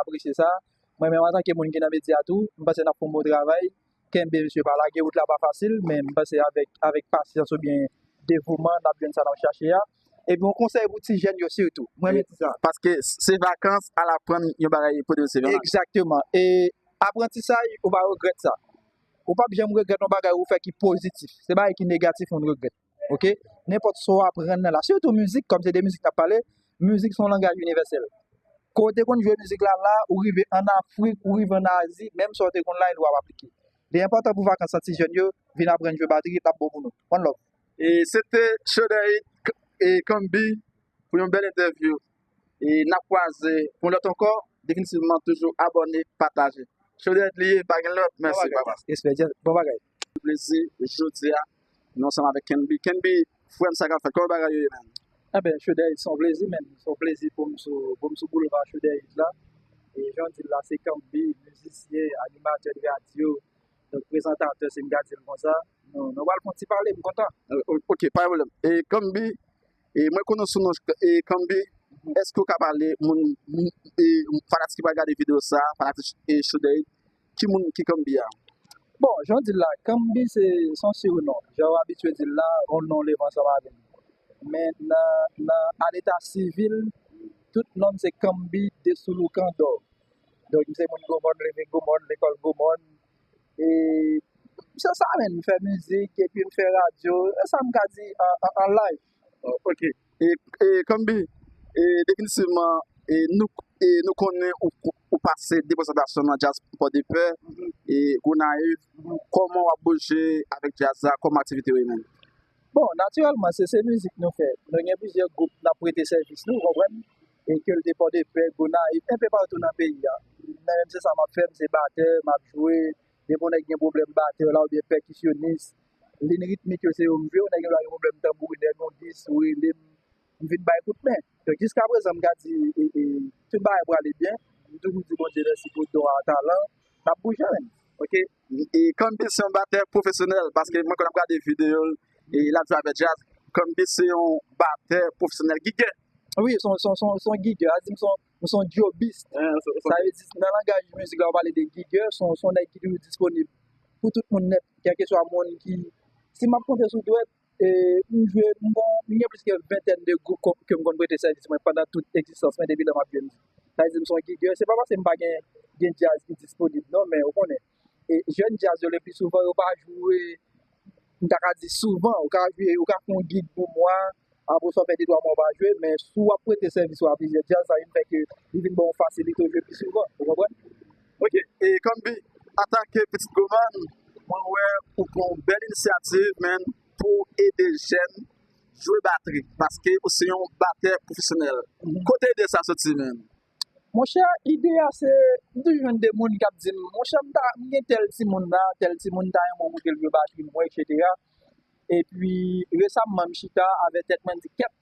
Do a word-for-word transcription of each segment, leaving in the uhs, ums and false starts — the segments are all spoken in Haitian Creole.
apresye sa. Mwen menm antanke moun ki nan medya tou, m panse n ap fè yon bon travay. Kenbe mesye, pa lage, wout la pa fasil, men m panse avèk, avèk pasyans oubyen devouman, n ap jwenn sa n ap chache a. Epi yon konsèy pou ti jèn yo sitou. Mwen menm di sa. Paske se vakans, al aprann yon bagay pou demen se yon. Egzakteman. E aprantisaj, ou pa regrèt sa. Ou p ap janm regrèt yon bagay ou fè ki pozitif. Se bagay ki negatif moun regrèt. Oke? Nenpòt sa w aprann nan la. Sitou mizik, kòm se de mizik n ap pale, mizik se yon langaj inivèsèl. Ke w te konn jwe mizik la la, ou rive ann Afrik, ou rive ann Azi, menm sa w te konn la, w ap aplike. Li enpòtan pou vakans lan ti jèn yo vin aprann jwe batri, l ap bon pou nou. One love. E se te Shodaid e Camby pou yon bèl entèvyou. E n ap kwaze pou yon lòt ankò. Definitivman, toujou abòne, pataje. Shodaid li ye, pa gen lòt. Mèsi, papa. Respè, bon bagay. Plezi, jodi a, nou ansanm avèk Kenby. Kenby, frè m, sa k ap fèt? Kòman bagay yo ye, menm? Enben, Shodaid, se yon plezi, menm. Se yon plezi pou m sou, pou m sou boulva Shodaid la. E jan w di l la, se Camby, mizisyen, animatè de radyo, donk prezantatè, si m ka di l konsa. Nou, nou pral fè yon ti pale, m kontan. Euh, o- ok, pa gen pwoblèm. E Camby, e mwen konnen w sou non e Camby, èske w ka pale moun, moun e fanatik ki pral gade videyo sa, fanatik e Shodaid, ki moun ki Camby a? Bon, jan w di l la, Camby se se yon sirenon. Jan w abitye di l la, yon non leve ansanm avè m. Men nan, nan a leta sivil, tout non m se Camby Desouloukando. Donk, m se moun Gwomòn, leve Gwomòn, lekòl Gwomòn. E se sa menm, m fè mizik epi m fè radyo. E sa m ka di an, an, an live. Oh, ok. E, e Camby, e definitivman, e nou, e nou konnen ou, ou pase de prezantasyon nan djaz Pòdepè, e Gonayiv. Kòman w ap bouje avèk djaz la? Kòman aktivite yo ye menm? Bon, natirèlman, se, se mizik nou fè. Nou gen plizyè gwoup n ap prete sèvis nou, ou konprann? E ke l te Pòdepè, Gonayiv, enpe patou nan peyi a. Mwen menm, se sa m ap fè, m se batè, m ap jwe. Depi yon nèg gen pwoblèm batè la oubyen pèkisyonis, liy ritmik yo se yo m jwe, yon nèg gen dwa gen pwoblèm tanbourinè, gongis, rele m, m vin bay kout men. Donk, jiska prezan, m ka di, e, e, tout bagay prale byen. M toujou di Bondye mèsi pou don a talan. N ap bouje, menm. Ok. E Camby se yon batè pwofesyonèl, paske mwen, kan m ap gade videyo l, e l ap jwe avèk djaz. Camby se yon batè pwofesyonèl. Gigè. Wi, se yon, se yon, se yon, se yon gigè. A di m se yon, se yon djobis. Sa vle di, nan langaj mizik la, w pale de gigè, se yon, se yon nèg ki toujou disponib pou tout moun nèt, kèlkeswa moun ki, si m ap konte sou dwèt, e, m jwe, m gon, m gen plis ke ventèn de gwoup ke m konn prete sèvis mwen pandan tout egzistans mwen depi lè m ap jwe mizik. Sa vle di m se yon gigè. Se pa paske m pa gen, gen djaz ki disponib, non, men ou konnen. E jèn djaz yo, le pli souvan, yo pa jwe, m ta ka di souvan, ou ka jwe, ou ka fè yon gig pou mwa, apre sa w fè de twa mwa w pa jwe, men si w ap prete sèvis ou a plizyè djaz, sa vin fè ke li vin ba w yon fasilite w jwe pi souvan, ou konprann? Ok, e Camby, antanke pitit Gwomòn, mwen wè ou pran yon bèl inisyativ, menm, pou ede jèn jwe batri, paske ou se yon batè pwofesyonèl. Kote ide sa soti menm? Monchè, ide a se, m toujou jwenn de moun k ap di m, monchè, m ta, m gen tèl timoun la, tèl timoun ta renmen w montre l jwe batri, m wè, etsetera. Epi, resamman, m chita avè tèt mwen, m di, kèt,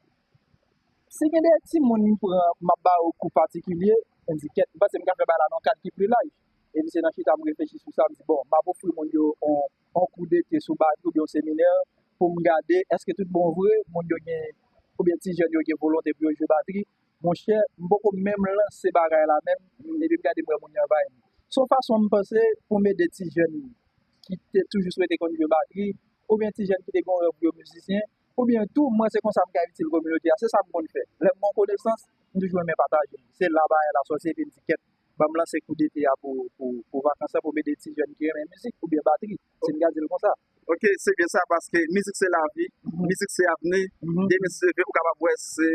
si gen de timoun m pran, m ap ba yo kou patikilye, m di, kèt, m panse m ka fè bagay la nan yon kad ki pli laj. Epi se nan chita m reflechi sou sa, m di, bon, m ap ofri moun yo yon, yon kou dete sou batri oubyen yon seminè pou m gade èske tout bon vre moun yo gen, oubyen ti jèn yo gen volonte pou yo jwe batri. Monchè, m poko menm lanse bagay la menm, epi m gade m wè moun yo anvayi m. Se yon fason m panse pou m ede ti jèn ki te toujou swete konn jwe batri, oubyen ti jèn ki te gen yon rèv pou yo mizisyen, oubyen tou, mwen se konsa m ka itil kominote a, se sa m konn fè. Lè m gen yon konesans, m toujou renmen pataje l. Se la bagay la sòti epi m di, kèt, ban m lanse kou dete a pou, pou, pou vakans lan, pou m ede ti jèn ki renmen mizik oubyen batri, si m ka di l konsa. Ok, se byen sa, paske mizik se lavi, mizik se avni. Demen si Dye vle, ou kapab wè se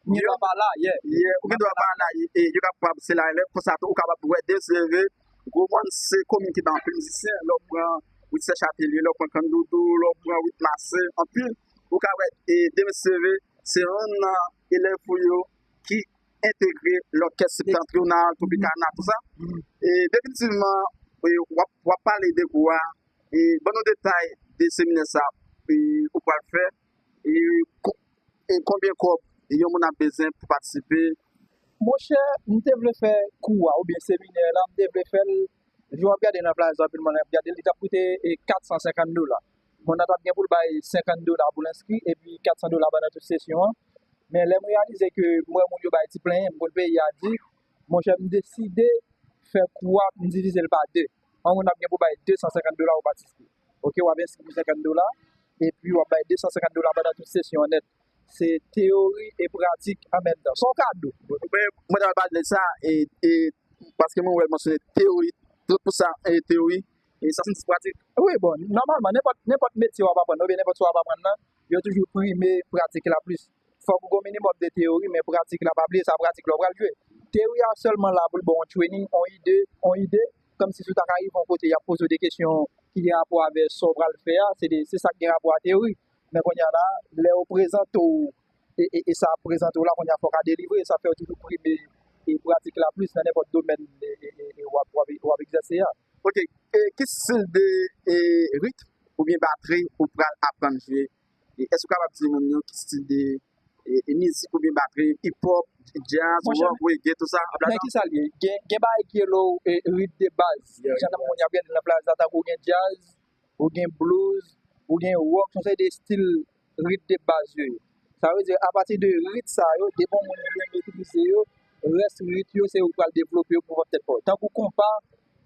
Ou gen dwa pa la, yeah. Yeah, ou gen dwa pa la, e, e, yo kapab se la, lè konsa tou, ou kapab wè demen si Dye vle, Gwomòn se komin ki ba anpil mizisyen, lè w pran Witse Chapelier, lè w pran Kandoudou, lè w pran Witmasse, anpil, ou ka wè, e, demen si Dye vle, se youn nan elèv ou yo ki entegre lòkès septantriyonal, Tropicana, tou sa. E, definitivman, e, w ap, w ap pale de kou a, e, ban nou detay de seminè sa, e, ou pral fè, e, ko-, e, konbyen kòb yon moun ap bezwen pou patisipe? Monchè, m te vle fè kou a, oubyen seminè la, m te vle fè l, jan w ap gade nan Plaza, anpil moun ap gade l, li t ap koute, e, kat san senkant dola. Moun nan t ap gen pou l bay senkant dola pou l enskri, epi kat san dola pandan tout sesyon an. Men lè m reyalize ke m wè moun yo bay ti plenyen, m konn peyi a di, Monchè, m deside fè kou a, m divize l pa de. Yon moun ap gen pou bay de san senkant dola pou patisipe. Oke, w ap enskri pou senkant dola, epi w ap bay de san senkant dola pandan tout sesyon an nèt. Se teyori e pratik an menm tan. Se yon kado. Mwen, mwen ta pral pale de sa, e, e, paske mwen wè l mansyone teyori, trant pou san, e, teyori, e swasanndisis pratik. Wi, bon, nòmalman, nenpòt, nenpòt metye w ap aprann, oubyen nenpòt sa w ap aprann nan, yo toujou prime pratik la plis. Fòk ou gen yon minimòm de teyori, men pratik la, pa bliye sa, pratik la w pral jwe. Teyori a sèlman la pou l ba w yon training, yon ide, yon ide, kòmsi si w ta ka rive yon kote, y ap poze w de kesyon ki gen rapò avè sa w pral fè a, se de, se sa k gen rapò a teyori. Men kounye a la, lè yo prezante w, e, e, e sa ap prezante w la, kounye a fò w ka delivre, sa fè yo toujou prime e pratik la plis nan nenpòt domèn e, e, e, e w ap, w ap, w ap egzèse a. Ok, e ki stil de e, rit oubyen batri ou pral aprann jwe? E èske w kapab di moun yo ki stil de e, e mizik oubyen batri, hip hop, jazz, rock, reggae, tout sa? Monchè, men ki sa l ye? Gen, gen bagay ki rele w, e, rit de baz. Jan moun y ap gade nan plaj la, tankou gen jazz, ou gen blues, ou gen rock, se yon seri de stil rit de baz yo ye. Sa vle di, apati de rit sa yo, depi yon moun byen metrize yo, rès rit yo, se ou k pral devlope yo pou pwòp tèt pa w. Tankou konpa,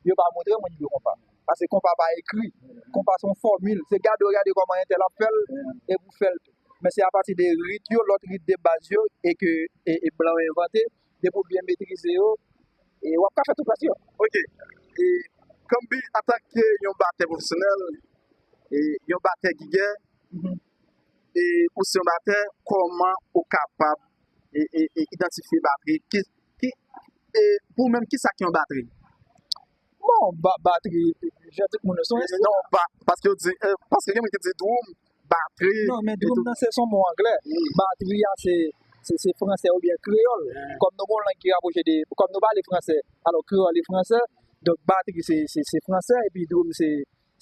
yo pa montre moun jwe konpa. Paske konpa pa ekri. Konpa se yon fòmil. Se gade w gade kòman entèl ap fè l, epi w fè l tou. Men se apati de rit yo, lòt rit de baz yo, e ke, e, e blan yo envante, depi w byen metrize yo, e w ap ka fè tout rès yo. Ok. E Camby, antanke yon batè pwofesyonèl, e yon batè gigè, e ou se yon batè, kòman ou kapab e, e, e idantifye batri? Ki, ki, e pou ou menm, ki sa ki yon batri? Bon, ba, batri, jan tout moun yo, se yon enstriman. Non, ba, paske yo di, e, paske gen moun ki di drum, batri. Non, men drum nan se yon mo anglè. Batri a se, se, se fransè oubyen kreyòl. Kòm nou gen yon lang ki rapwoche de, kòm nou pale fransè, alò kreyòl e fransè, donk batri se, se, se fransè, epi drum se,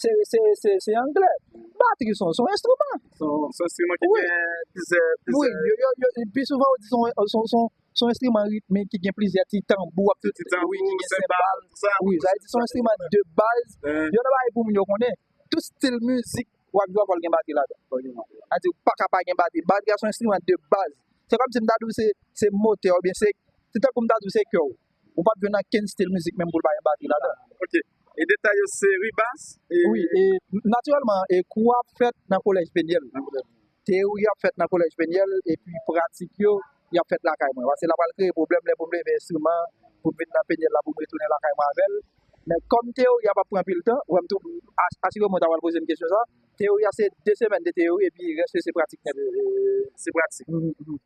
se, se, se, se anglè. Batri se yon, se yon enstriman. Se yon, se yon enstriman ki gen plizyè, plizyè. Wi, yo, yo, yo, pi souvan yo di se yon, se yon, se yon, se yon enstriman ritmik ki gen plizyè ti tanbou, ap ti tanbou, wi, ki gen senbal, tout sa. Wi, sa vle di se yon enstriman de baz. Yon nan bagay pou moun yo konnen, tout stil mizik w ap jwe a fò l gen batri ladan. Sa vle di ou pa ka pa gen batri. Batri a se yon enstriman de baz. Se kòmsi m ta di w se, se motè oubyen se, se tankou m ta di w se kè w. Ou p ap jwenn okenn stil mizik menm pou l pa gen batri ladan. Ok. E detay yo se ri bas? Wi, e natirèlman, e kou a ap fèt nan kolèj Penyèl. Teyori a ap fèt nan kolèj Penyèl, epi pratik yo, y ap fèt lakay mwen. Paske l ap pral kreye pwoblèm lè pou m leve enstriman, pou m vin nan Penyèl la, pou m retounen lakay mwen avè l. Men kòm teyori a p ap pran anpil tan, ou wè m tou, a, asire mwen w ta pral poze m kesyon sa. Teyori a se de semèn de teyori, epi rès yo se pratik nèt. Se, se pratik.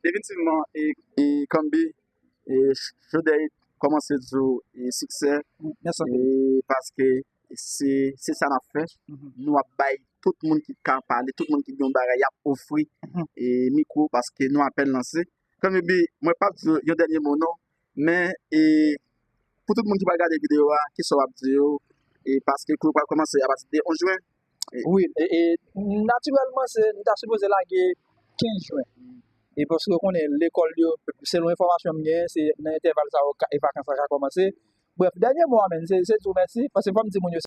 Definitivman, e, e Camby, e Jodèy kòmanse di w, e siksè, e paske se, se sa n ap fè. Nou ap bay tout moun ki ka pale, tout moun ki gen yon bagay, y ap ofri, e mikwo, paske nou apèn lanse. Camby, mwen p ap di w yon dènye mo non, men, e pou tout moun ki pral gade videyo a, kisa w ap di yo? E paske kou yo pral kòmanse apati de onz jen. Wi, e, e natirèlman, se, nou ta sipoze lage kenz jen. E paske w konnen, lekòl yo, selon enfòmasyon m genyen, se nan entèval sa yo ka, e vakans la ka kòmanse. Brèf, dènye mo a, menn, se, se di w mèsi, paske fò m di moun yo,